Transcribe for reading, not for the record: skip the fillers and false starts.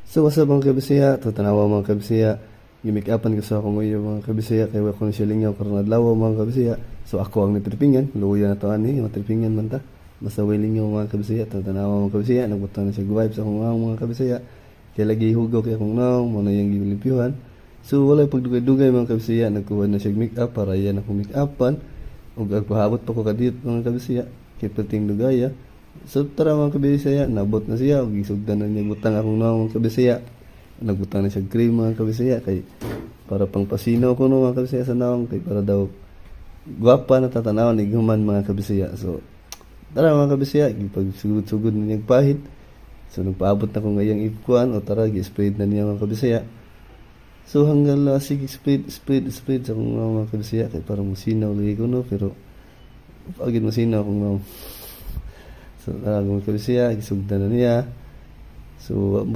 So what's up, mga kabisaya? To tanawa, mga kabisaya. Gi-make upan ko sa akong uyab, mga kabisaya, kay wa ko na siya lingaw karon adlaw, mga kabisaya. So ako ang nitripingan, luya na to ani, matripingan man ta. Basta way lingaw, mga kabisaya. To tanawa, mga kabisaya, nagbutang na siya wipes akong nawong, mga kabisaya. Kay lagi hugaw kay akong nawong, mao na iyang gilimpyuhan. So walay pagdugay-dugay, mga kabisaya, nagkuha na siya make up para iyan akong make upan. Ug agpahabot pa ko kadiyot, mga kabisaya. Kay perting dugaya. So tara, mga kabisaya, nabot na siya ug gisugdan na niya butang akong nawong, mga kabisaya. Nagbutang na siya cream, mga kabisaya, kay para pang pasinaw ko no, mga kabisaya, sa nawong kay para daw gwapa na tatanawan ni human, mga kabisaya. So tara, mga kabisaya, gipagsugod-sugod na niya pahid. So nagpaabot na ko nga iyang ikuan o tara, gi-spread na niya, mga kabisaya. So hanggang la sige spread, spread, spread sa akong nawong, mga kabisaya, kay para musinaw lagi ko no, pero agad musinaw akong nawong. So tara, mga kabisaya, gisugdan na niya. So